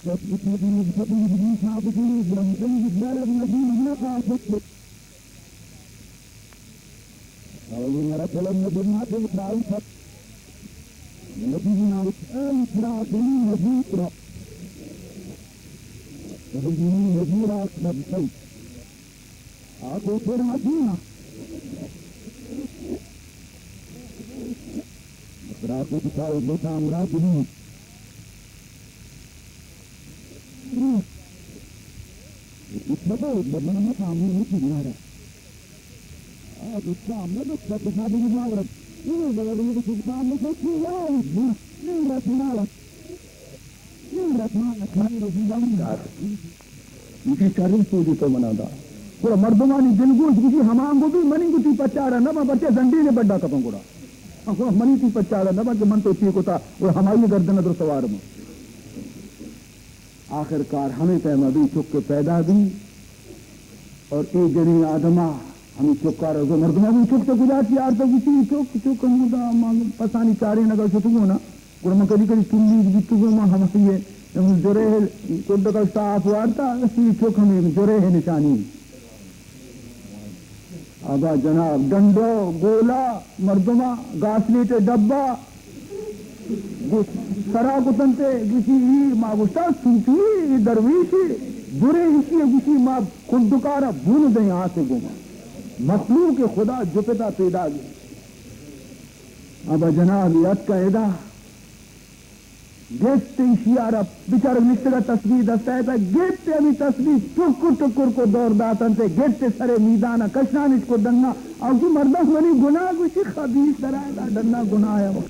تثبت بنسبة بنسبة بنسبة بنسبة بنسبة. أو مرة لم يكن ما تقرأ. نبينا إسلام ترى دين نبي ترى. نبينا نبي راس نبي. آ کوپر مدینہ. براتو بتا، بتا مراد نہیں. اتبعوا الذين آمنوا في النار. آ، اسلام نہ تو تصادم نہ ہو رہا. یہ لگا، یہ تو اسلام نہ تو کیا ہے؟ نہیں رہا. ایشی شریں سوجے تو منا دا. گڑا مردمانی دلگوش گوشی ہمانگو بی، منی گو تی پچاڑا نہ باں، پرچہ زنڈینے بڈا کپاں گڑا. گڑا منی تی پچاڑا نہ باں کہ من تو چی کتا، گڑا ہمائی گردن در سوار باں. آخر کار ہمیں پیما بی چک پیدا بی. اور اے جنین آدما ہمیں چکا رزو مردما بی چک تو کجا چی آرتا گوشی، چک، چک ہمودا ما پسانی چارینگا شتگو نا. گڑا من کدی کدی تلیگ بیتگوں، من ہمائی ء ہم جریح کڈک ء شتا آپ وارتا، اے چک ہمے جریح ء نشانی. ابا جناب، ڈنڈو، گولا، مردماں گاسلیٹ ء ڈبہ گو-، سرا کتنت ء گوشی، ای ما گوشتا سوچوی، ای درویشی، برے ایشی ء گوشی، ما کڈکارا بون دیں آس ء گوما. مخلوق خدا جپتا پیداگی. ابا جناب، ای اتکا ادا. گپت ایشی ء را، بچارگ نشتگ ء تسبیح دست ء ات ء، گپت ہمے تسبیح ٹکر ٹکر کو دور داتنت ء، گپت سر ء میدان ء کشانش کو ڈنا. آ گوشی، مردم منی گناہ گوشی، خبیث درائے دا ڈنا گناہ ء.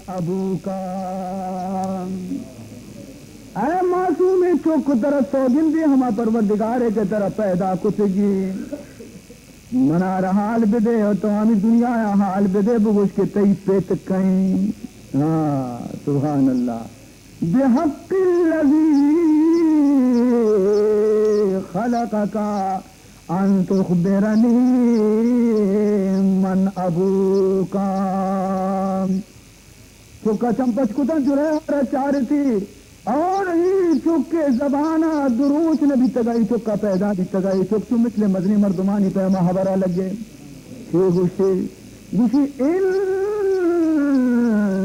ابوکا، اے معصومیں چک، ترا سوگندے ہما پروردگارے کہ ترا پیدا کتگی، منارا حال بدے، اور تو ہمی دنیا حال بدے، بگوش کہ تئی پت کئیں. ہاں، سبحان اللہ. بحق الذي خلقك أن تخبرني من أبوك. چکا چم پچ کتاں، جریح ء را چارتی، اور ای چک ءِ زبان ءَ دو روچ نہ بیتگ ءَ، اے چک ءَ پیدا بیتگ ءَ، اے چک چو مثل مزنیں مردمانی پیما ہبر ءَ لگے۔ چے گوشتے؟ گوشی، ان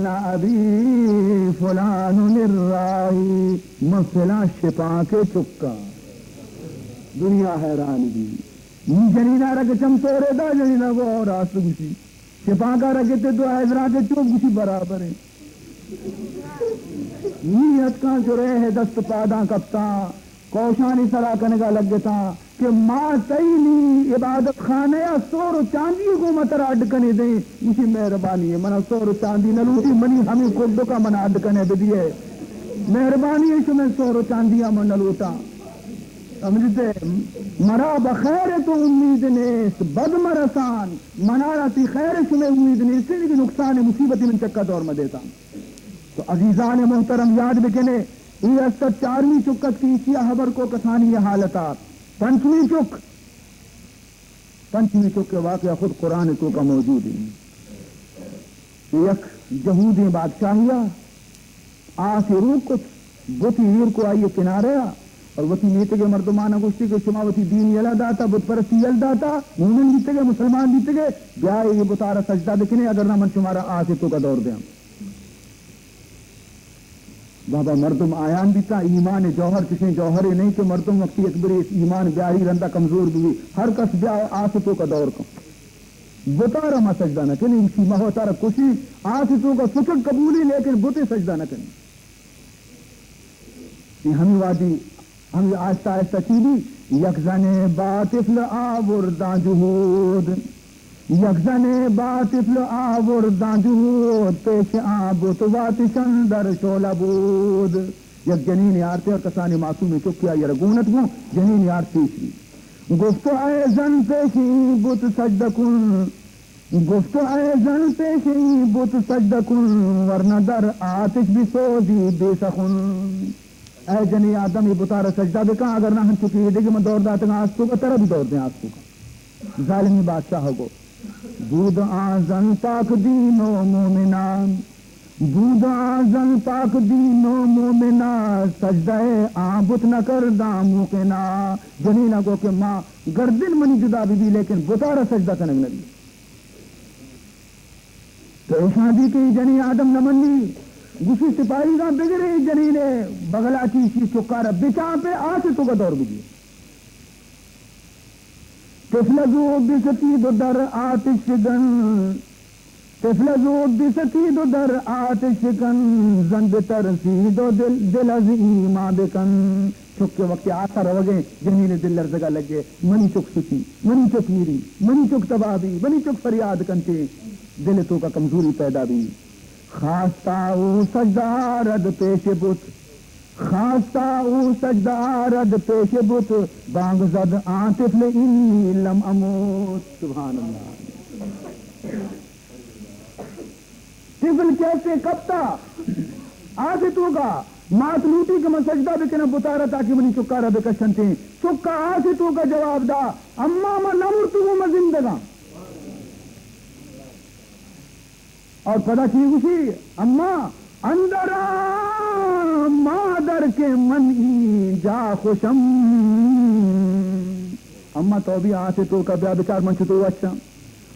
ابی فلان الراہی، من فلاں شپانک ءِ چک آں۔ دنیا حیران بی۔ نی جنین ءَ را کہ چم توڑے دا، جنین ءَ گو راست گوشی۔ شپانک ءَ را کہ تے دو ہزار کے چوپ گوشی برابر ایں۔ نی اتکاں چو ریح دست پاداں کپتاں، کوشانی سرا کنگا لگتاں کہ ما تئی نی عبادت خانہ ءَ سور و چاندی گوں ما ترا اڈ کنے دیں۔ گوشی مہربانی ہے، منا سور و چاندی نہ لوٹی، منی ہمیں کڈکا منا اڈ کنے بدیے۔ مہربانی ہے، شمیں سور و چاندی ءَ من نہ لوٹاں۔ سمجھتے؟ مرا بخیر تو امید نیست، بد مرسان، منارا تی خیر شمے امید نیست، کہ نقصان مصیبتی من چکا دور مدیتاں۔ تو عزیزان محترم یاد بکنے، اے است چارمی چک ات کہ ایشی ءَ ہبر کو کسانی ءِ حالتا۔ پنچمی چک، پنچمی چک ءِ واقعہ خود قرآن توکا موجود ہے۔ یک جہودیں بادشاہیا آسے روک کت، بت ایر کو آئی کنارہ ءَ، اور وتی میتگ ءِ مردماناں گوشتی کہ شما وتی دین یلہ داتا، بت پرستی یل داتا، مومن بیتگے، مسلمان بیتگے، بیا اے بتارا سجدہ بکنے، اگر نہ من شمارا آسے توکا دور دیاں۔ بابا، مردم آیان بیتا، ایمان جوہر چشیں جوہرے نہیں کہ مردم وقتی یک بری ایمان بیاری رندا کمزور بوی، ہر کس بیا آسے توکا دور کن۔ بتارا ما سجدہ نہ کنیں، ایشی ما وتارا کشی، آس توکا سچگ قبولی، لیکن بتے سجدہ نہ کنیں۔ اے ہمیں وادی، ہمیں آہستہ آہستہ چی بی؟ یک زنے با طفل آورداں جہود، یک زنے با طفل آورداں جہود، پیش آں بت واتشان در شعلہ بود۔ یک جنینے آرتے اور کسانی معصومیں چکے آئی را گون ات گوں، جنینے آرت پیش بی۔ گفت اے زن پیش این بت سجدہ کن، گفت اے زن پیش این بت سجدہ کن، ورنہ در آتش بسوزی بے سخن۔ اے جنی آدم، اے بتارا سجدہ بکن، اگر نہ ہنچو کہ اے دگہ من دور داتگاں آس توکا، ترا بھی دور دیں آس توکا۔ ظالمی بادشاہ گو، بود آں زن پاک دین و مومنان، بود آں زن پاک دین و مومنان، سجدہ آں بت نہ کرداں موقنا۔ جنینا گو کہ ما گردن منی جدا بی بی، لیکن بتارا سجدہ کنگ نہ بی۔ تو ایشاں دی کہ اے جنی آدم نہ منی، گوشی سپاہیگاں بگرے اے جنینے بغلا چی، ایشی چکارا بچاپے، آس توکا دور بجی۔ طفل زو بستید و در آتش فگن، طفل زو بستید و در آتش فگن، زن بترسید و دل، دل از ایما بکن۔ چک وقتی آسا روگے، جنین دل لرزگا لگے، منی چک سچی، منی چک میری، منی چک تباہ بی، منی چک فریاد کنتے، دل توکا کمزوری پیدا بی۔ خاستا او سجدہ آرد پیش بت، خاستا او سجدہ آرد پیش بت، بانگ زد آں طفل انی لم امت۔ سبحان اللہ۔ طفل چیسے کپتا آس توکا، مات لوٹی کہ من سجدہ بکناں بتارا تاکہ منی چکارا بکشنتیں۔ چکا آس توکا جواب دا، اماں من نہ مرتگوں، من زندگاں۔ اور پدا چی گوشی؟ اماں، اندر آ مادر کہ من اینجا خوشم۔ اماں تو بھی آس توکا بیا، بچار من چتو وشاں۔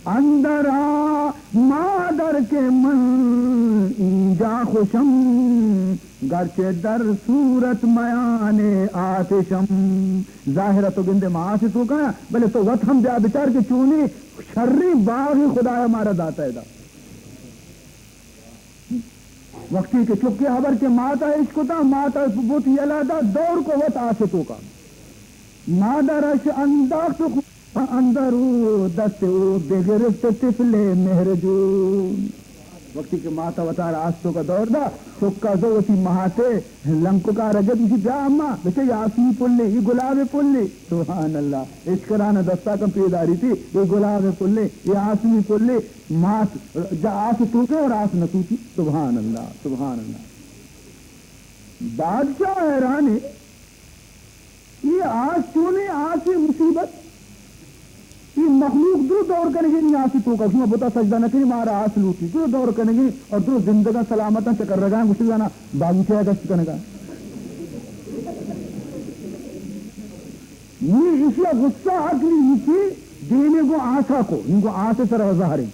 اندر آ مادر کہ من اینجا خوشم، گرچہ در صورت میان آتشم۔ ظاہر تو گندے ما آس توکا، بلے تو وت ہم بیا بچار کہ چونی شریں باغی خدایا مارا داتا ادا۔ وقتی کہ چکے ہبر کہ ماتا اشکتا، ماتا بت یلا دا، دور کو وت آس توکا۔ مادرش انداخت خون اندر او، دست او بگرفت طفل مہرجون۔ وقتی کہ ماتا وتارا آس توکا دور دا، چکا زو وتی ماتے لنککا رگت، گوشی بیا اماں، بچے اے آسمی پلے، اے گلاب پلے۔ سبحان اللہ۔ اشکرانا دستا کم پیداری تی، اے گلاب پلے، اے آسمی پلے۔ مات جا آس توکے اور آس نہ توکی۔ سبحان اللہ، سبحان اللہ۔ بادشاہ حیران ہے، اے آس چونے، آس مصیبت، اے مخلوق درو دور کنگے نی آس توکا، شما بتا سجدہ نہ کنی، مارا آس لوٹی، درو دور کنگے اور درو زندگاں سلامتاں چکر رگاں گوشت جانا باغیچہ گشت کنگا۔ نی ایشی ءَ غصہ عقلی ایشی دیمے گوں آسا کو، نی گوں آس ءِ سرا زہریں۔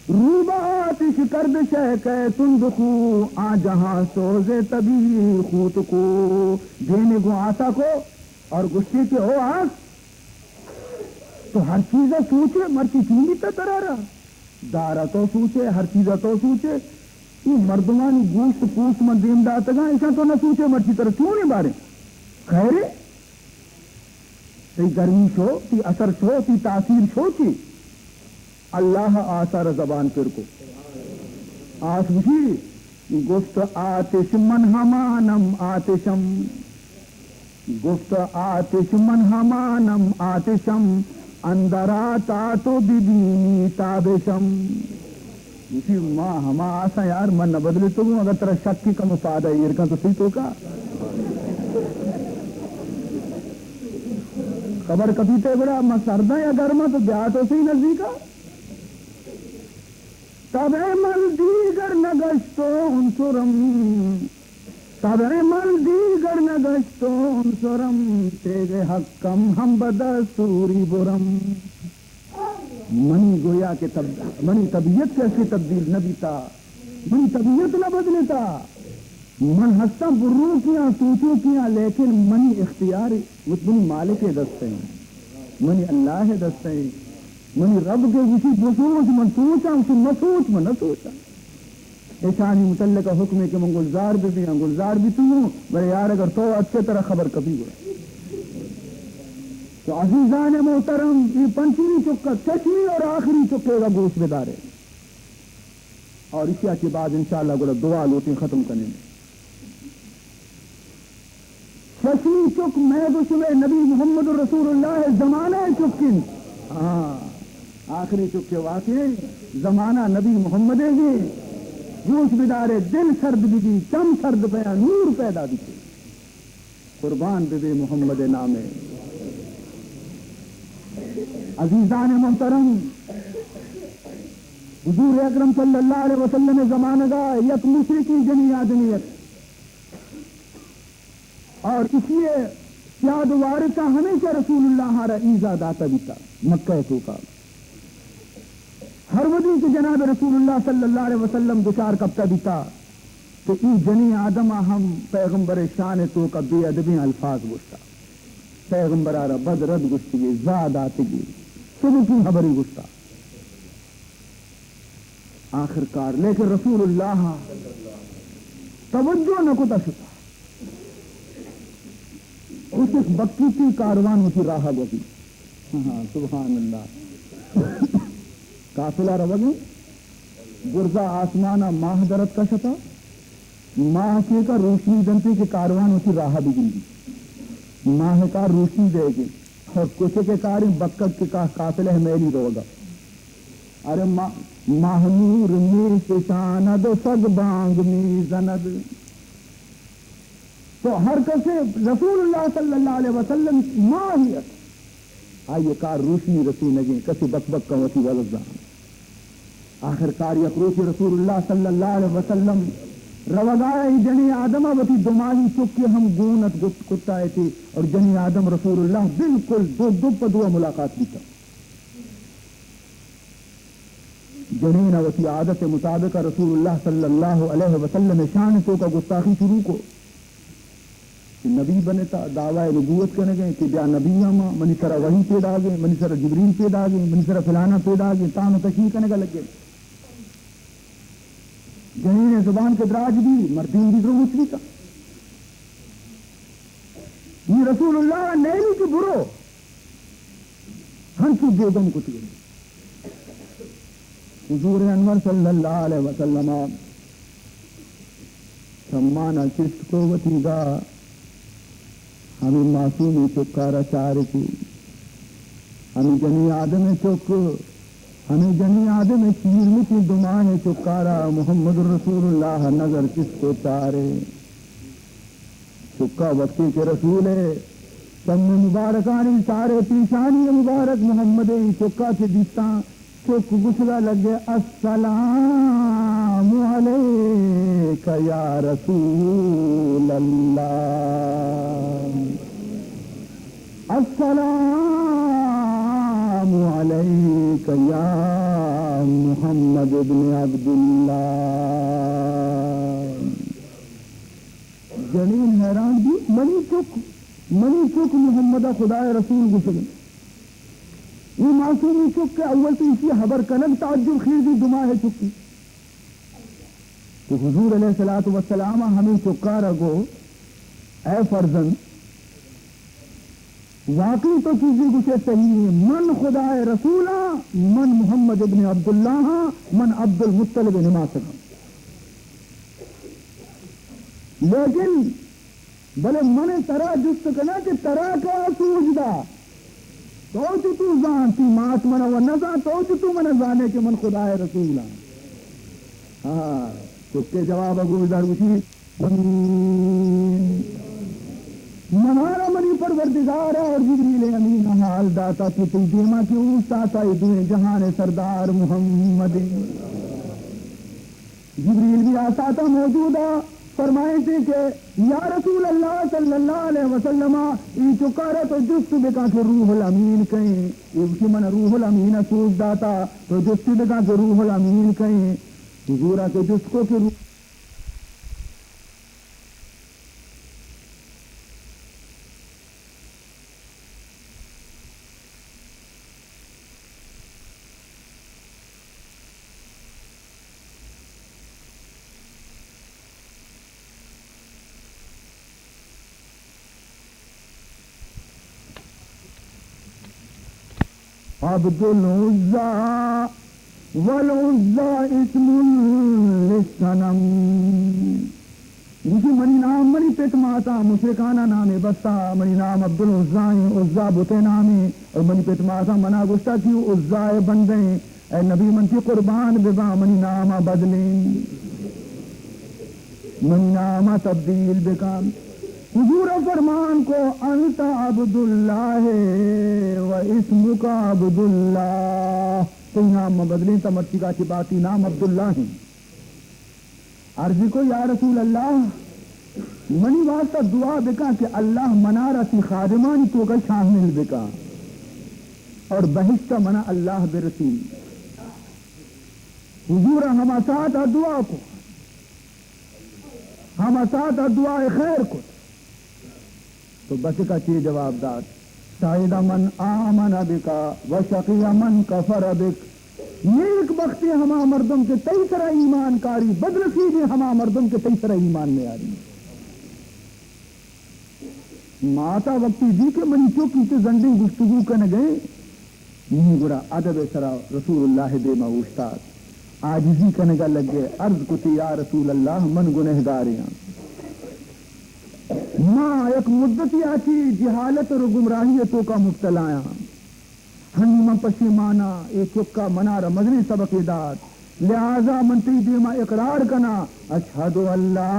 روبہ آتش کرد شہ کئے تند خو، آ جہاں سوز طبیعی خوت کو۔ دیمے گوں آسا کو اور گوشتی کہ او آس، تو ہر چیز ءَ سوچے، مرچی چون بیتا ترا را؟ دار ءَ تو سوچے، ہر چیز ءَ تو سوچے۔ اے مردمانی گوشت پوست من دیم داتگاں، ایشاں تو نہ سوچے، مرچی ترا چونیں باریں؟ خیرے؟ تئی گرمی شو، تئی اثر شو، تئی تاثیر شو چی؟ اللہ آسا را زبان پر کو۔ آس گوشی، گفت آتش من ہمانم آتشم۔ گفت آتش من ہمانم آتشم، اندر آ تا تو ببینی تابشم۔ گوشی، ما ہما آساں یار، من نہ بدلتگوں، اگر ترا شک کم پاد ءَ ایر کن تو سہی توکا۔ خبر کپیت ءَ گڑا ما سرداں یا گرماں تو بیا تو سہی نزیکا۔ طبع من دیگر نگشت عنصرم، طبع من دیگر نگشت عنصرم، تیغ حقم ہم بدستوری برم۔ منی گویا کہ طب-، منی طبیعت کہ ہرچی تبدیل نہ بیتا، منی طبیعت نہ بدلتا۔ من ہستاں بروکیاں، سوچوکیاں، لیکن منی اختیار وت منی مالک ءِ دست ءَ، منی اللہ ءِ دست ءَ۔ منی رب کہ گوشی بسوچ، من سوچاں، گوشی مہ سوچ، من نہ سوچاں۔ ایشانی متعلق حکمے کہ من گلزار بہ بیاں، گلزار بیتوں، بلے یار اگر تو اتکے ترا خبر کپی گڑا۔ تو عزیزان محترم، اے پنچمی چک ءَ، ششمی اور آخری چکے ءَ گوش بدارے۔ اور ایشی ءَ چہ بعد انشاءاللہ گڑا دعا لوٹیں، ختم کنیں۔ ششمی چک مئے گو شمئے نبی محمد رسول اللہ ءِ زمانہ ءِ چک انت۔ ہاں، آخری چک کہ واقعی زمانہ نبی محمد ءِ گے۔ گوش بدارے، دل سرد ببی، چم سرد بیا، نور پیدا بیتے۔ قربان ببے محمد ءِ نام ءَ۔ عزیزان محترم، حضور اکرم صلی اللہ علیہ وسلم ءِ زمانگ ءَ یک مشرکی جنی آدمی ات اور ایشی ءِ سیاد وارث ءَ ہمیشہ رسول اللہ ءَ را ایذا داتا بیتا مکہ ءِ توکا۔ ہر وھدی کہ جناب رسول اللہ صلی اللہ علیہ وسلم دچار کپتا بیتا، تو اے جنیں آدم ءَ ہم پیغمبر ءِ شان ءِ توکا بے ادبیں الفاظ گوشتا، پیغمبر ءَ را بد رد گوشتگی، زا داتگی، سبکیں ہبرے گوشتا۔ آخر کار لیکن رسول اللہ ءَ توجہ نہ کتا، شتا۔ کچک بکیتی، کاروان وتی راہ ءَ گوزی۔ ہاں، سبحان اللہ۔ قافلہ روگیں، برزا آسمان ءَ ماہ درت کشتا، ماہ چیکا روشنی دنتے کہ کاروان وتی راہ ءَ بگندی۔ ماہ ءِ کار روشنی دئیگیں اور کچک ءِ کاریں بکگ کہ کا-، قافلہ ءِ میلی روگا۔ ارے ما-، ماہ نور می فشاند و سگ بانگ می زند۔ تو ہر کسے رسول اللہ صلی اللہ علیہ وسلم ماہی ات، آئی ءِ کار روشنی رسینگیں، کسے بک بک کن وتی ولداں۔ آخر کار یک روچے رسول اللہ صلی اللہ علیہ وسلم روگا ءَ، جنیں آدم ءَ وتی دو ماہی چکے ہم گون ات، گپت کتا اتے، اور جنیں آدم رسول اللہ بالکل دو، دو پہ دو ملاقات بیتا۔ جنین ءَ وتی عادت ءِ مطابق رسول اللہ صلی اللہ علیہ وسلم ءِ شان ءِ توکا گستاخی شروع کو کہ نبی بنتا، دعوی نبوت کنگیں کہ بیا نبی ہما، منی سرا وحی پیداگیں، منی سرا جبریل پیداگیں، منی سرا فلانا پیداگیں، تان و تشنی کنگا لگے۔ جنین ءِ زبان کہ دراج بی، مردین بی دروچ بیتا۔ نی رسول اللہ نیلی کہ برو، ہنچو بے دم کتگیں۔ حضور انور صلی اللہ علیہ وسلم ءَ چمانا چست کو وتیگا، ہمے معصومیں چکارا چارتی، ہمے جنی آدم ءِ چک، ہمے جنی آدم ءِ چیرمچیں دو ماہیں چکارا محمد رسول اللہ نظر چست کو چارے۔ چکا وقتی کہ رسول ءِ چم مبارکانی سارے پیشانی مبارک محمد ءِ چکا چہ دیستاں، چک گوشگا لگے، السلام علیک یا رسول اللہ۔ السلام علیک یا محمد ابن عبداللہ۔ جنین حیران بی، منی چک، منی چک محمد ءَ خدائے رسول گوشگ۔ اے معصومی چک کہ اول تو ایشی ہبر کنگ تعجب خیزی، دو ماہ چکی۔ تو حضور علیہ الصلوۃ والسلام ہمیں چکارا گو، اے فرزند، واقعی تو چیزی گوشے صحیح ہے، من خدائے رسول ہاں، من محمد ابن عبداللہ ہاں، من عبد المطلب نماسگ ہاں۔ لیکن بلے من ترا جست کناں کہ ترا کا سوج دا؟ تو چتو زان؟ تی مات من و نزان، تو چتو من زانے کہ من خدائے رسول ہاں؟ ہاں، چکے جواب گوش دار گوشی، منارا منی پروردگار اور جبریل امین حال داتا کہ تی دیما کہ اوستاتا، اے دوئیں جہان سردار محمد۔ جبریل بھی آساتا موجودا، فرمائیتے کہ یا رسول اللہ صلی اللہ علیہ وسلم، ای چکارا تو جست بکا کہ روح الامین کہیں، ای گوشی من روح الامین سوز داتا، تو جست بکا کہ روح الامین کہیں۔ حضورا کہ جست کو کہ روح عبد العزی والعزی اسم للصنم۔ گوشی، منی نام منی پت ماتا مشرکانا نامے بستا، منی نام عبدالعزی ایں، عزی بتے نامے، اور منی پت ماتا منا گوشتا کہ عزی بندے، اے نبی من تی قربان بباں، منی ناما بدلیں، منی ناما تبدیل بکن۔ حضور فرمان کو، انت عبداللہ و اسمک عبداللہ، تئی نام ما بدلیں، تا مرچیگا چی باتی نام عبداللہ ہیں۔ عرض کو، یا رسول اللہ، منی واسطہ دعا بکا کہ اللہ منارا تی خادمانی توکا شامل بکا اور بہشت منا اللہ برسی۔ حضور ہما ساعت دعا کو، ہما ساعت دعا خیر کو۔ تو بچکا چے جواب دات؟ سعید من آمن بک و شقی من کفر بک۔ نیک بختی ہما مردم کہ تئی سرا ایمان کاری، بدنصیبی ہما مردم کہ تئی سرا ایمان نیاری۔ ماتا وقتی دی کہ منی چک ایچو زنڈیں گفتگو کنگئے، نی گڑا ادب سرا رسول اللہ دیما اوشتات، عاجزی کنگا لگے، عرض کتی، یا رسول اللہ، من گنہگارے آں۔ ما یک مدتی آ چی جہالت اور گمراہی توکا مبتلا آں۔ ہنی من پشیماناں، اے چکا منارا مزنیں سبقے دات، لہذا من تئی دیما اقرار کناں، اشہد ان لا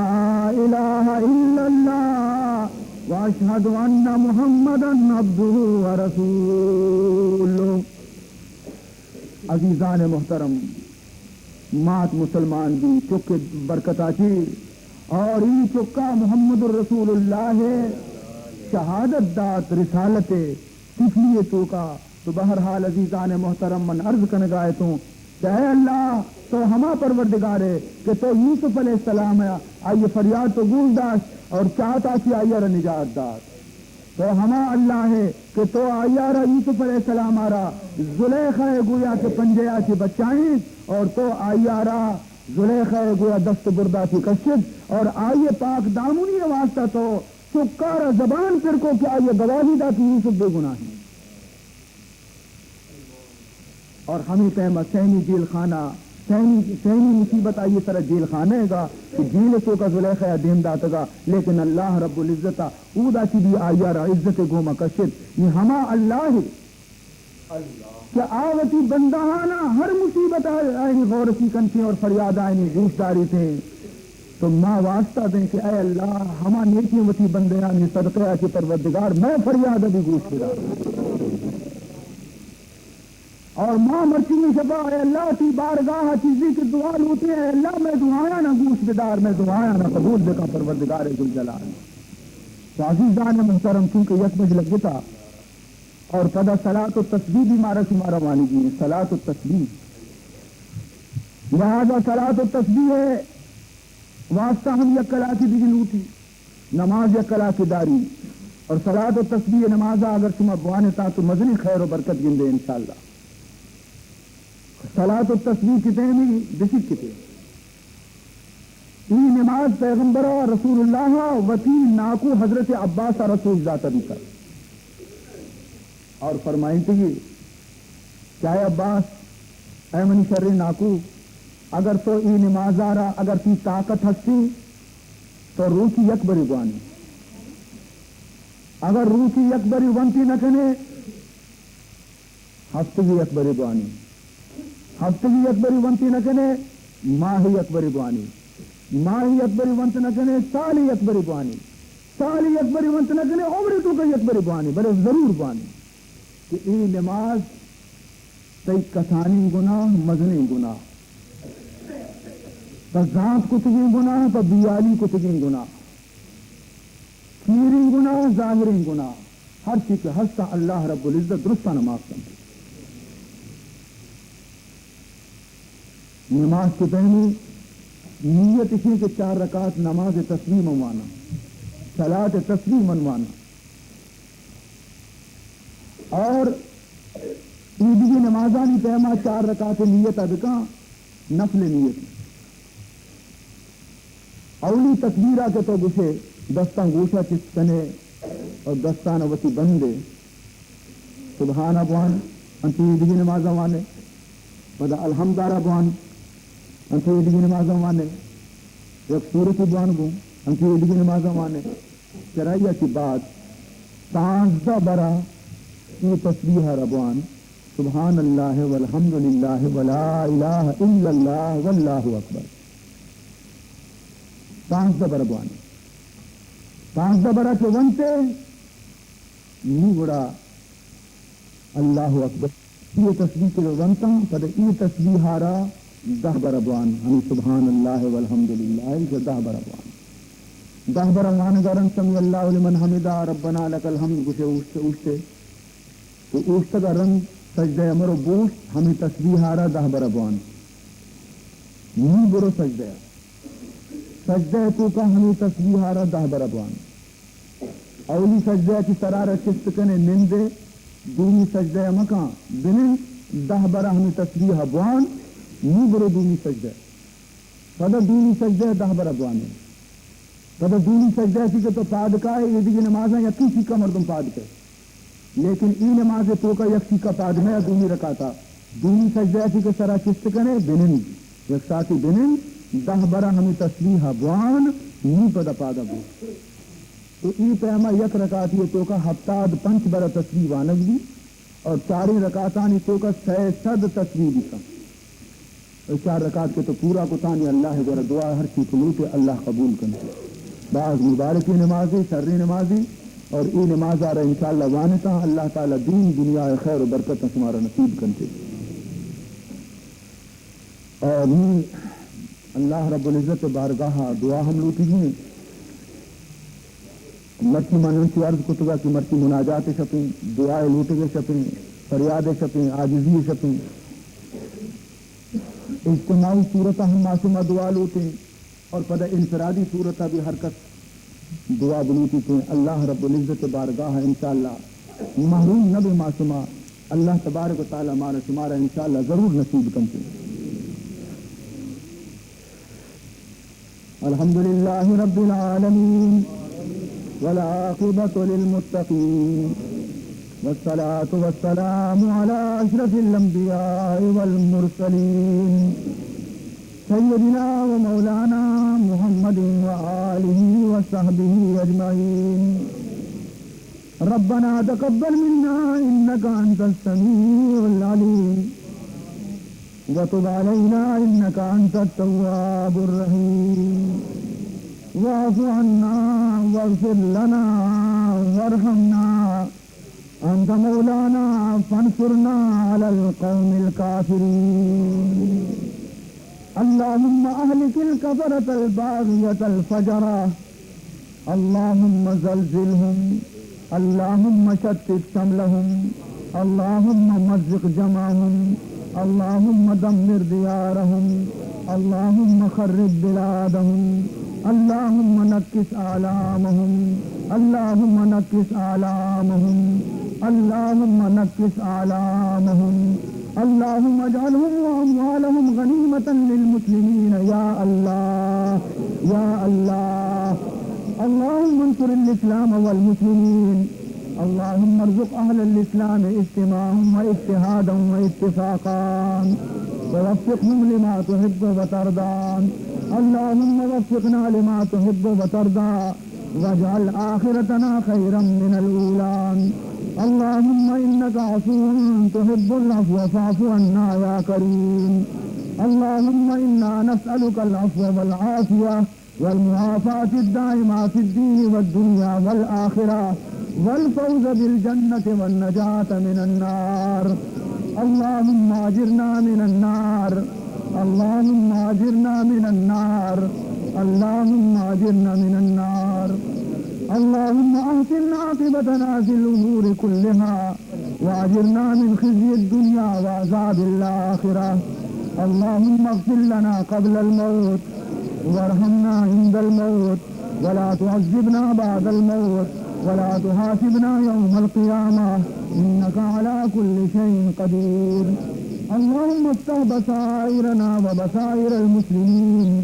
الہ الا اللہ و اشہد ان محمدا عبدہ و رسولہ۔ عزیزان محترم، مات مسلمان بی، چک برکتا چی، اور ای چکا محمد رسول اللہ شہادت دات رسالت طفلی توکا۔ تو بہرحال عزیزان محترم، من عرض کنگا اتوں کہ اے اللہ، تو ہما پروردگار ئے کہ تو یوسف علیہ السلام آئی فریاد تو گوش داشت اور چاتا چی آئی را نجات دات۔ تو ہما اللہ ئے کہ تو آئی را، یوسف علیہ السلام را، زلیخا گویا کہ پنجیا چی بچائیں اور تو آئی را زلیخا گویا دست بردا چی کشت اور آئی پاک دامنی واسطہ تو چکارا زبان پر کو کہ آئی گواہی دا کہ یوسف بے گناہ ہیں۔ اور ہمے پیم ء سیمی جیل خانہ، سیمی، سیمی مصیبت آئی سر جیل خانہ ء گا کہ جیل ء توکا زلیخا ء دیم داتگا، لیکن اللہ رب العزت ء اودا چی بھی آئی ء را عزت ء گوما کشت۔ نی ہما اللہ ء کہ آ وتی بندہانا ہر مصیبت ء آئینی غور سی کنتیں اور فریاد آئینی گوش داریتیں۔ تو ما واسطہ دیں کہ اے اللہ، ہما نیکیں وتی بندیانی صدقہ ء کہ پروردگار مئے فریاد ء بھی گوش بدار۔ اور ما مرچی شپا، اے اللہ، تی بارگاہ ء چیزی کہ دعا لوٹیں، اے اللہ، مئے دعایانا گوش بدار، مئے دعایانا قبول بکن پروردگار ذوالجلال۔ تو عزیزان محترم، چونکہ یک بج لگتا، اور پدا صلاۃ و تسبیح بھی مارا شمارا وانگی ہیں، صلاۃ و تسبیح۔ لہذا صلاۃ و تسبیح ہے واسطہ ہم یک کلاکے دگہ لوٹی، نماز یک کلاکے داری، اور صلاۃ و تسبیح نماز اگر شما بوانتا تو مزنی خیر و برکت گندے انشاءاللہ۔ صلاۃ و تسبیح کتے می بسکتے۔ ای نماز پیغمبر رسول اللہ وتی ناکو حضرت عباس رسول ذات بیتا۔ اور فرمائیتی کہ اے عباس، اے منی شریں ناکو، اگر تو ای نمازا را، اگر تی طاقت ہستی، تو روچی یک بری بوانی۔ اگر روچی یک بری ونتی نہ کنے، ہفتگی یک بری بوانی۔ ہفتگی یک بری ونتی نہ کنے، ماہ یک بری بوانی۔ ماہ یک بری ونت نہ کنے، سال یک بری بوانی۔ سال یک بری ونت نہ کنے، عمر تو کا یک بری بوانی، بلے ضرور بوانی۔ کہ ای نماز تئی کسانیں گناہ، مزنیں گناہ، پہ زانت کتگیں گناہ، پہ بیالی کتگیں گناہ، سیریں گناہ، ظاہریں گناہ، ہر چی کہ ہستاں اللہ رب العزت درستاں معاف کنت۔ نماز کے پیمی نیت اسی کہ چار رکعت نماز تسبیح من وانا، صلاۃ تسبیح من وانا۔ اور عیدگی نمازانی پیما چار رکعت نیت ادکاں، نفل نیت۔ اولی تکبیرا کہ تو گوشے، دستاں گوشا چست کنے اور دستان وتی بندے، سبحان بوان، انچو عیدگی نمازا وانے، پدا الحمد را بوان، انچو عیدگی نمازا وانے، یک سورتی بوان گوں، انچو عیدگی نمازا وانے۔ چرائی ء چہ بعد پانزدہ برا اے تسبیح ء را بوان، سبحان اللہ والحمد للہ ولا الہ الا اللہ واللہ اکبر۔ پانزدہ برا بوان، پانزدہ برا کہ ونتے، نی گڑا اللہ اکبر۔ اے تسبیح کہ ونتاں، پد اے تسبیح ء را دہ برا بوان، ہمیں سبحان اللہ والحمد للہ ء دہ برا بوان۔ دہ برا وانگا رند سمع اللہ لمن حمدہ، ربنا لک الحمد گوشے اوشتے اوشتے۔ تو اوشتگا رند سجدہ ء مرو بوشت، ہمیں تسبیح ء را دہ برا بوان۔ نی برو سجدہ ء۔ سجدہ ء توکا ہمیں تسبیح ء را دہ برا بوان۔ اولی سجدہ ء چہ سرا را چست کنے نندے، دومی سجدہ ء مکان بنند، دہ برا ہمیں تسبیح ء بوان، نی برو دومی سجدہ ء۔ پدا دومی سجدہ ء دہ برا بوانے۔ پدا دومی سجدہ ء چی کہ تو پاد کائے، اے دگہ نمازاں یکی چیکا مردم پاد کئے۔ لیکن ای نماز توکا یک چیکا پاد میا دومی رکعتا۔ دومی سجدہ ء چی کہ سرا چست کنے، بنند۔ یک ساعتی بنند، دہ برا ہمیں تسبیح ء بوان، نی پدا پادا بو۔ تو ای پیما یک رکعتی توکا ہفتاد پنچ برا تسبیح وانگ بی اور چاریں رکعتانی توکا سئے سد تسبیح بیتا۔ اے چار رکعت کہ تو پورا کتانی، اللہ گورا دعا ہر چی تو لوٹے اللہ قبول کنتے۔ باز مبارکیں نمازے، شریں نمازے، اور اے نمازا را انشاءاللہ وانتاں، اللہ تعالی دین دنیا خیر و برکت شمارا نصیب کنتے۔ اور نی اللہ رب العزت بارگاہ دعا ہم لوٹی ہیں۔ مرچی من انچو عرض کتگا کہ مرچی مناجات شپیں، دعا لوٹگے شپیں، فریاد شپیں، عاجزی شپیں۔ اجتماعی صورت ء ہم ما شما دعا لوٹیں اور پدا انفرادی صورت ء بھی ہر کس دعا بلوٹیتیں۔ اللہ رب العزت بارگاہ ء انشاءاللہ محروم نہ بے ما شما، اللہ تبارک و تعالی مارا شمارا انشاءاللہ ضرور نصیب کنتے۔ الحمد لله رب العالمين، والعاقبة للمتقين، والصلاة والسلام على أشرف الأنبياء والمرسلين، سيدنا ومولانا محمد وآله وصحبه أجمعين. ربنا تقبل منا إنك أنت السميع العليم، وتب علينا إنك أنت التواب الرحيم، واعف عنا واغفر لنا وارحمنا، أنت مولانا فانصرنا على القوم الكافرين. اللهم أهلك الكفرة الباغية الفجرة. اللهم زلزلهم اللهم شتت شملهم، اللهم مزق جمعهم، اللهم دمر ديارهم، اللهم خرب بلادهم، اللهم نكس أعلامهم، اللهم نكس أعلامهم، اللهم نكس أعلامهم. اللهم اجعلهم وأموالهم غنيمة للمسلمين يا الله، يا الله. اللهم انصر الإسلام والمسلمين. اللهم ارزق أهل الإسلام اجتماعا واتحادا واتفاقا، ووفقهم لما تحب وترضى. اللهم وفقنا لما تحب وترضى. واجعل آخرتنا خيرا من الأولى. اللهم إنك عفو تحب العفو فاعف عنا يا كريم. اللهم إنا نسألك العفو والعافية والمعافاة الدائمة في الدين والدنيا والآخرة والفوز بالجنة والنجاة من النار. اللهم أجرنا من النار. اللهم أجرنا من النار. اللهم أجرنا من النار. اللهم أحسن عاقبتنا في الأمور كلها وأجرنا من خزي الدنيا وعذاب الآخرة. اللهم اغفر لنا قبل الموت وارحمنا عند الموت ولا تعذبنا بعد الموت ولا تحاسبنا يوم القيامة إنك على كل شيء قدير. اللهم افتح بصائرنا وبصائر المسلمين.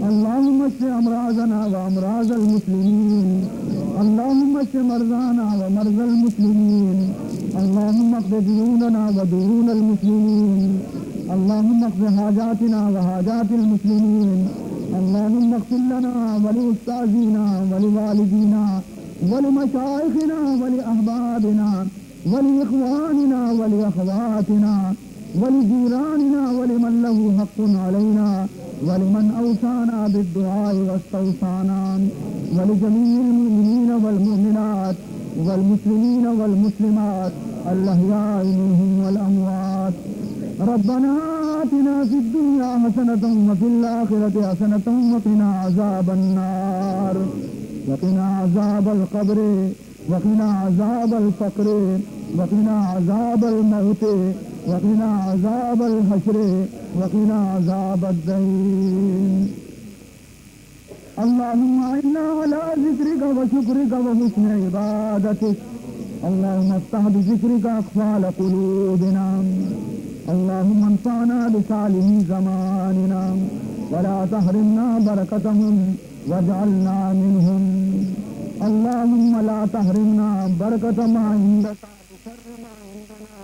اللهم اشف أمراضنا وأمراض المسلمين. اللهم اشف مرضانا ومرضى المسلمين. اللهم اقض ديوننا وديون المسلمين. اللهم اقض حاجاتنا وحاجات المسلمين. اللهم اغفر لنا ولأستاذنا ولوالدينا ولمشايخنا ولأحبابنا ولإخواننا ولأخواتنا ولجيراننا ولمن له حق علينا ولمن أوصانا بالدعاء واستوصانا ولجميع المؤمنين والمؤمنات والمسلمين والمسلمات الأحياء منهم والأموات. ربنا آتنا في الدنيا حسنة وفي الآخرة حسنة وقنا عذاب النار. وقنا عذاب القبر. وقنا عذاب الفقر. وقنا عذاب الموت. وقنا عذاب الحشر. وقنا عذاب الدين. اللهم أعنا على ذكرك وشكرك وحسن عبادتك. اللهم افتح بذكرك أقفال قلوبنا. اللهم انفعنا بصالح زماننا ولا تحرمنا بركتهم واجعلنا منهم. اللهم لا تحرمنا بركة ما عندك وشر ما عندنا.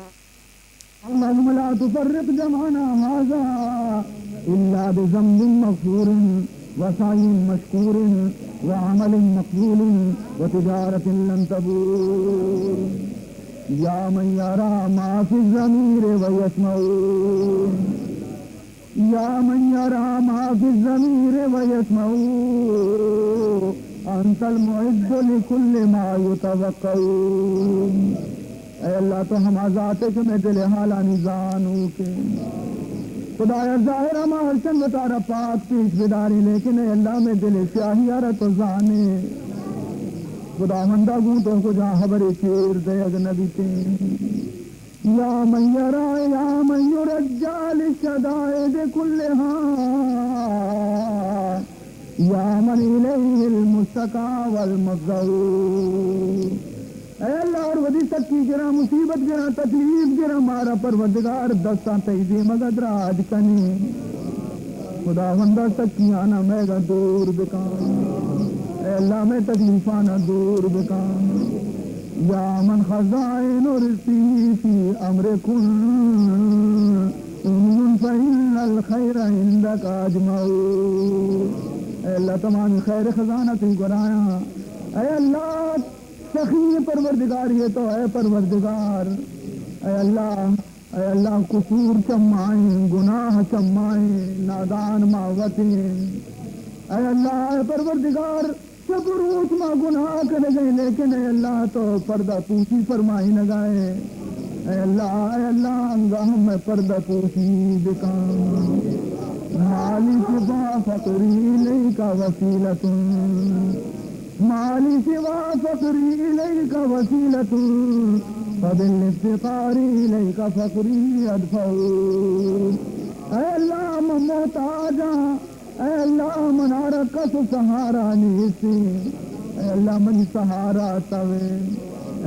اللهم لا تفرق جمعنا هذا إلا بذنب مغفور وسعي مشكور وعمل مقبول وتجارة لن تبور. يا من يرى ما في الضمير ويسمع، يا من يرى ما في الضمير ويسمع، أنت المعد لكل ما يتوقع. اے اللہ، تو ہما ذات ئے کہ مئے دل ءِ حالانی زانوک ئے۔ خدایا، ظاہر ءَ ما ہرچند وتارا پاک پیش بداریں، لیکن اے اللہ، مئے دل ءِ سیاہی ءَ را تو زان ئے۔ خداوندا، گوں تو کجا ہبرے چیر دئیگ نہ بیتیں۔ يا من يرى، يا من يرجى للشدائد كلها، يا من إليه المشتكى والمفزع. اے اللہ، ہر وھدی سکی گراں، مصیبت گراں، تکلیف گراں، مارا پروردگار دستاں تئی دیمگ ءَ دراج کنیں۔ خداوندا، سکیانا مئیگا دور بکن۔ اے اللہ، مئے تکلیفانا دور بکن۔ يا من خزائن رزقه في أمر كن، أمن فإن الخير عندك أجمع. اے اللہ، تمامی خیر خزانہ تئی گورایاں۔ اے اللہ، سخی پروردگار ئے تو، اے پروردگار۔ اے اللہ، اے اللہ، قصور چمائیں، گناہ چمائیں، نادان ما وتیں۔ اے اللہ، اے پروردگار، شپ و روچ ما گناہ کنگیں، لیکن اے اللہ، تو پردہ پوشی فرمائینگا ئے۔ اے اللہ، اے اللہ، انگا ہم مئے پردہ پوشی بکن۔ ما لي سوى فقري إليك وسيلة، ما لی سوی فقری الیک وسیلة، فبالافتقار الیک فقری ادفع۔ اے اللہ، من محتاجاں، اے اللہ، منارا کس سہارا نیستی۔ اے اللہ، منی سہارا توئے۔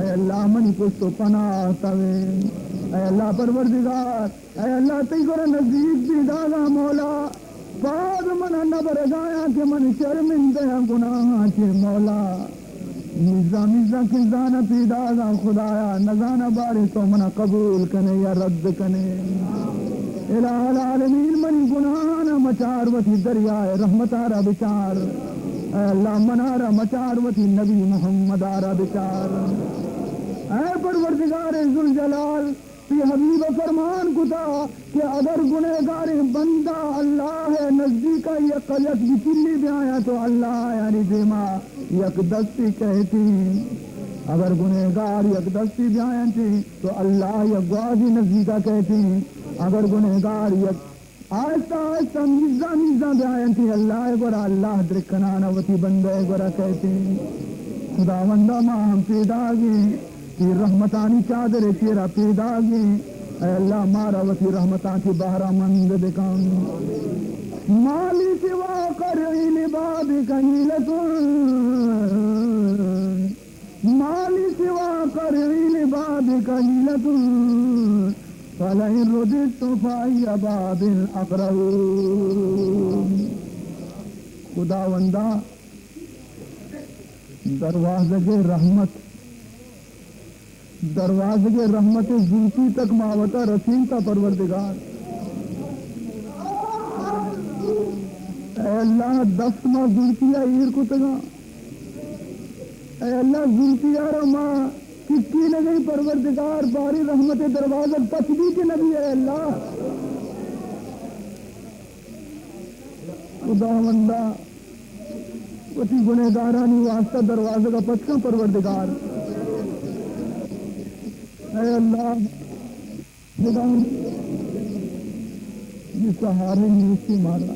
اے اللہ، منی پشت و پناہ توئے۔ اے اللہ پروردگار، اے اللہ، تئی گورا نزدیک بیداگاں مولا، پاد منا نہ برگایاں کہ من شرمندہ آں گناہاں چہ مولا۔ میزاں میزاں کہ زاناں پیداگاں خدایا، نزاناں باریں تو منا قبول کنے یا رد کنے۔ الہ العالمین، منی گناہانا مچار، وتی دریائے رحمتارا بچار۔ اے اللہ، منارا مچار، وتی نبی محمدارا بچار۔ اے پروردگار ذوالجلال، تئی حبیب فرمان کتا کہ اگر گنہگاریں بندہ اللہ ء نزدیک ء یک یک بچلی بیایاں تو اللہ آیانی دیما یک دستی کہتی۔ اگر گنہگار یک دستی بیاینتی تو اللہ یک گوازی نزدیک ء کہتی۔ اگر گنہگار یک آہستہ آہستہ میزاں میزاں بیاینتی اللہ ء گورا، اللہ درکنان ء وتی بندہ ء گورا کہتی۔ خداوندا، ما ہم پیداگیں، تئی رحمتانی چادر ء چیرا پیداگیں۔ اے اللہ، مارا وتی رحمتاں چہ بہرہ مند بکن۔ ما لی سوی قرعی لبابک حیلة، ما لی سوی قرعی لبابک حیلة، فلئن رددت فأی باب أقرع۔ خداوندا، دروازگ رحمت، دروازگ رحمت زلفی تک ما وتا رسینتا پروردگار۔ اے اللہ، دست ما زلفی ء ایر کتگاں۔ اے اللہ، زلفی ء را ما کٹینگیں پروردگار، باری رحمت دروازگ پچ بیت نبی۔ اے اللہ، خداوندا، وتی گنہگارانی واسطہ دروازگ ء پچ کن پروردگار۔ اے اللہ، خدا، یہ سہارے نیستی مارا۔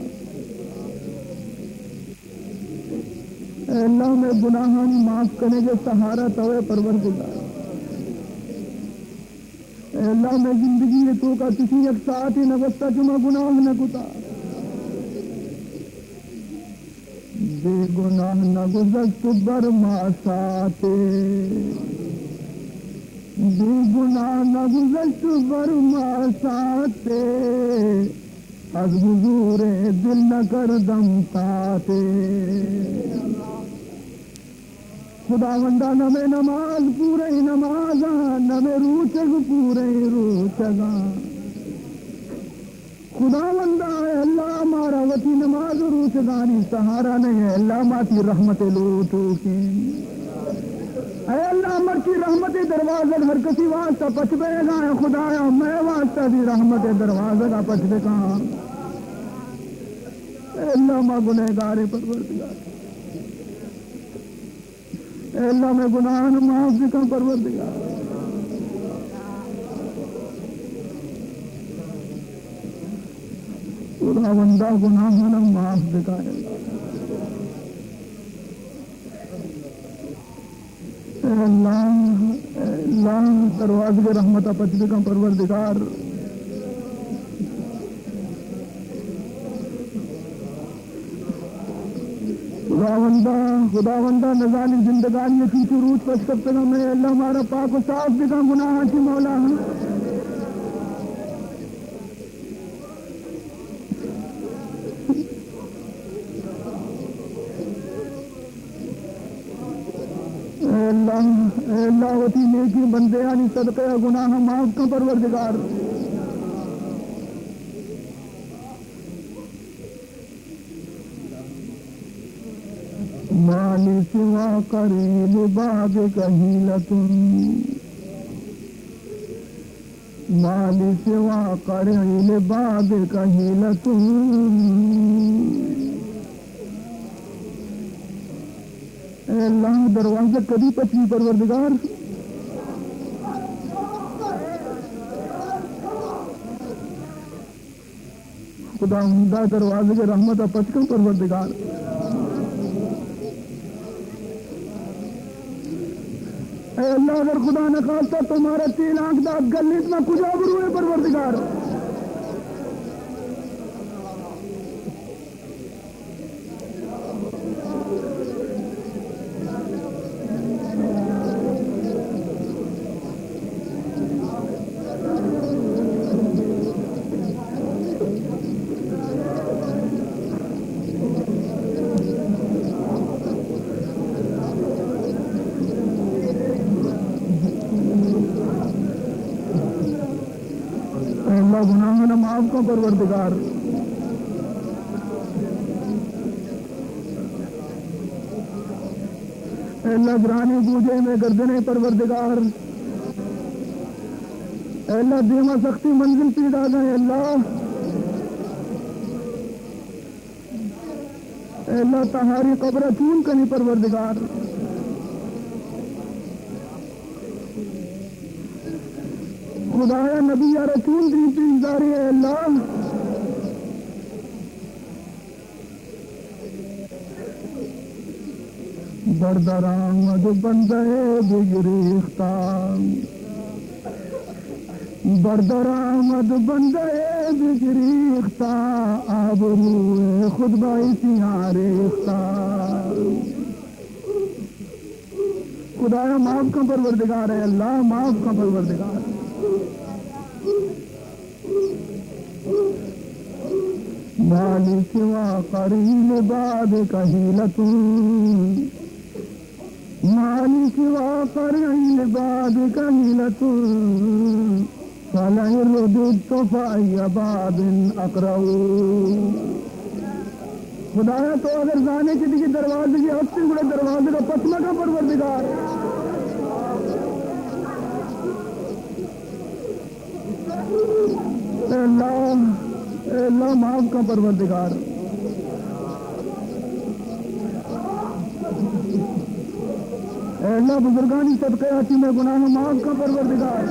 اے اللہ، مئے گناہانی معاف کنگے سہارا توئے پروردگار۔ اے اللہ، مئے زندگی ء توکا چشیں یک ساعتے نہ گوستا کہ ما گناہ نہ کتا۔ بے گناہ نہ گذشت بر ما ساعتے، بے گناہ نہ گذشت بر ما ساعتے، از حضور دل نہ کردم طاعتے۔ خداوندا، نہ مئے نماز پورئیں نمازاں، نہ مئے روچگ پورئیں روچگاں۔ خداوندا، اے اللہ، مارا وتی نماز و روچگانی سہارا نہ ایں۔ اے اللہ، ما تئی رحمت لوٹوکیں۔ اے اللہ، مرچی رحمت دروازگ ہر کسی واسطہ پچ بیگا ایں۔ خدایا، مئے واسطہ بھی رحمت دروازگا پچ بکن۔ اے اللہ، ما گنہگاریں پروردگار۔ اے اللہ، مئے گناہان معاف بکن پروردگار۔ خداوندا، گناہان معاف بکن۔ اے اللہ، اے اللہ، دروازگ رحمت پچ بکن پروردگار۔ خداوندا، خداوندا، نزانی زندگانی چنچو روچ پش کپتگاں، مئے اللہ مارا پاک و صاف بکن گناہاں چی مولا۔ اے اللہ، اے اللہ، وتی نیکیں بندیانی صدقہ گناہ معاف کن پروردگار۔ ما لی سوی قرعی لبابک حیلة، ما لی سوی قرعی لبابک حیلة۔ اے اللہ، دروازہ کدی پچی پروردگار؟ خداوندا، دروازگ رحمت ء پچ کن پروردگار۔ اے اللہ، اگر خدا نخواستہ تو مارا تیلانک دات گلیت، ما کجا برویں پروردگار؟ اے اللہ، گناہاں معاف کن پروردگار۔ اے اللہ، گرانی بوجھے میں گردنے پروردگار۔ اے اللہ، دیما سختی منزل پیدا گئے اللہ۔ اے اللہ، تہاری قبر چون کنی پروردگار؟ خدایا، نبی یارا چون دین پیش داری؟ اے اللہ، بردر آمد بندہ بگریختہ، بردر آمد بندہ بگریختہ، آبروئے خود باعثی آریختہ۔ خدایا، معاف کن پروردگار، اے اللہ، معاف کن پروردگار۔ ما لی سوی قرین بادک حیلة، ما لی سوی قرین بادک حیلة، فلئن رددت فأی باب أقرع۔ خدایا، تو اگر زانے کہ دگہ دروازگے ہستیں، گڑا دروازگ ءَ پچ مکن پروردگار۔ اے اللہ، اے اللہ، معاف کن پروردگار۔ اے اللہ، بزرگانی صدقے ءَ چہ مئے گناہ معاف کن پروردگار۔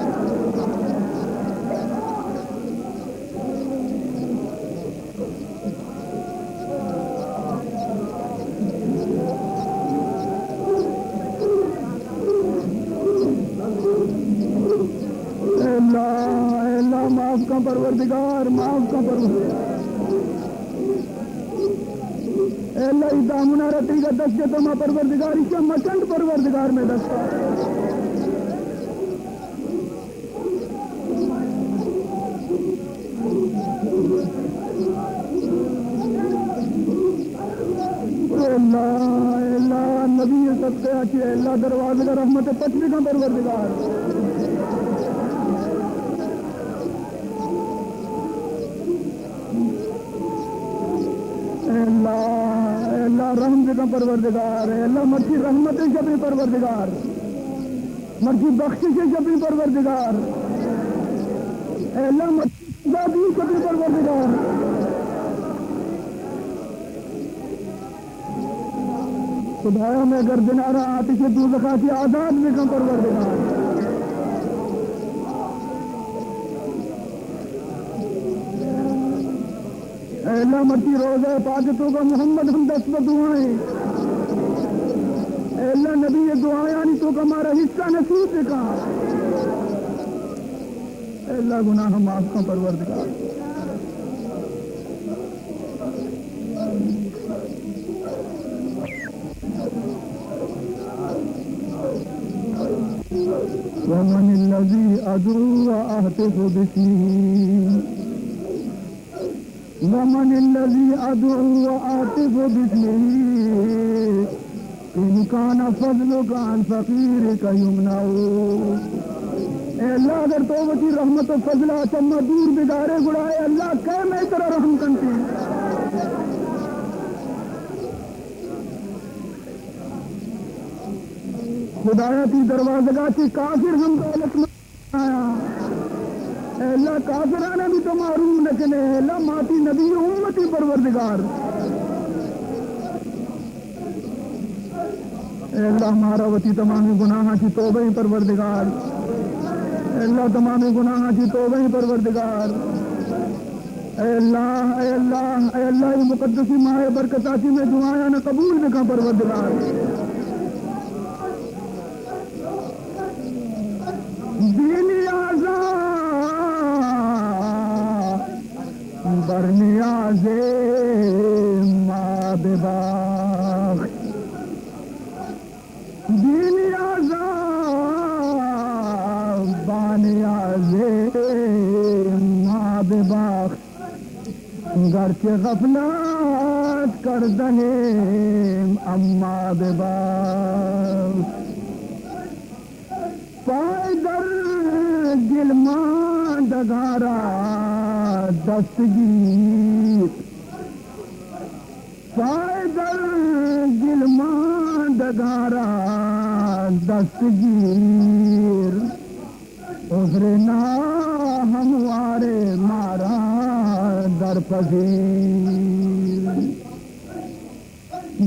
اے اللہ، اے اللہ، معاف کن پروردگار، معاف کن پروردگار۔ اے اللہ، اے دامنا را تئی دست جتاں ما پروردگار، ایشاں مچنڈ پروردگار مئے دستا۔ اے اللہ، اے اللہ، نبی صدقے ءَ چہ اے اللہ، دروازگ ءَ رحمت پچ بکن پروردگار۔ اے اللہ، اے اللہ، رحم بکن پروردگار۔ اے اللہ، مرچی رحمت شپی پروردگار، مرچی بخشش شپی پروردگار۔ اے اللہ، مرچی آزادی شپی پروردگار۔ خدایا، مئے گردنارا آتش دوزخا چہ آزاد بکن پروردگار۔ اے اللہ، مرچی روضہ پاک توکا محمد ہم دست بدعائیں۔ اے اللہ، نبی دعایانی توکا مارا حصہ نصیب بکن۔ اے اللہ، گناہ معاف کن پروردگار۔ ومن الذي أدعو وأهتف باسمه، ومن الذي أدعو وأهتف باسمه، إن كان فضلك عن فقيرك يمنع۔ اے اللہ، اگر تو وتی رحمت و فضل ءَ چہ ما دور بدارے، گڑا اے اللہ، کئے مئے سرا رحم کنتی؟ خدایا، تئی دروازگا چہ کافر ہم دولت مند۔ اے اللہ، کافرانا بھی تو محروم نہ کنے۔ اے اللہ، ما تئی نبی امتی پروردگار۔ اے اللہ، مارا وتی تمامی گناہاں چہ توبہ ایں پروردگار۔ اے اللہ، تمامی گناہاں چہ توبہ ایں پروردگار۔ اے اللہ، اے اللہ، اے اللہ، اے مقدسی ماہ برکتا چہ مئے دعایاں قبول بکن پروردگار۔ نیازے ما ببخش، بی نیازا با نیازے ما ببخش، گرچہ غفلت کردنیم اما ببخش. پائدر گلماندگارا دستگیر، پائدر گلماندگارا دستگیر، عذر ناہموار مارا درپذیر.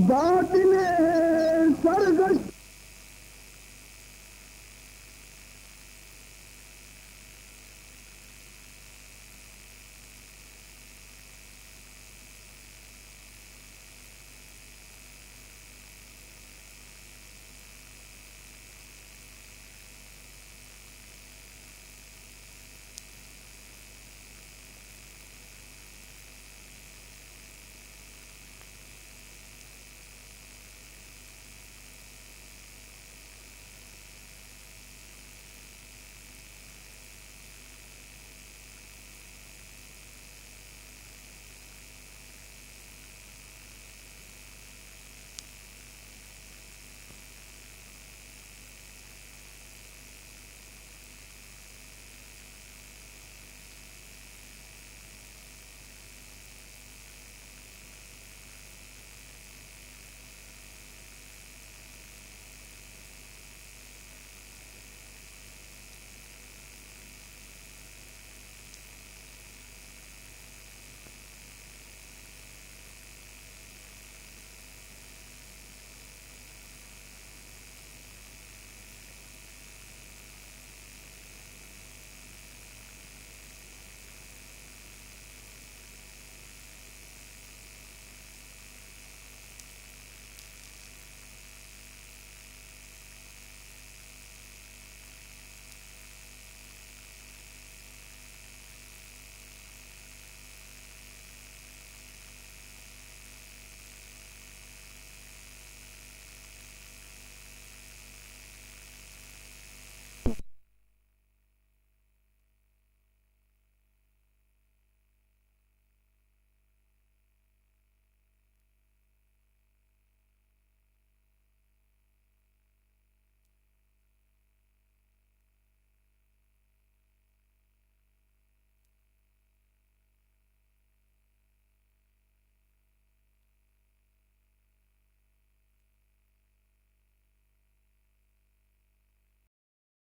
باطل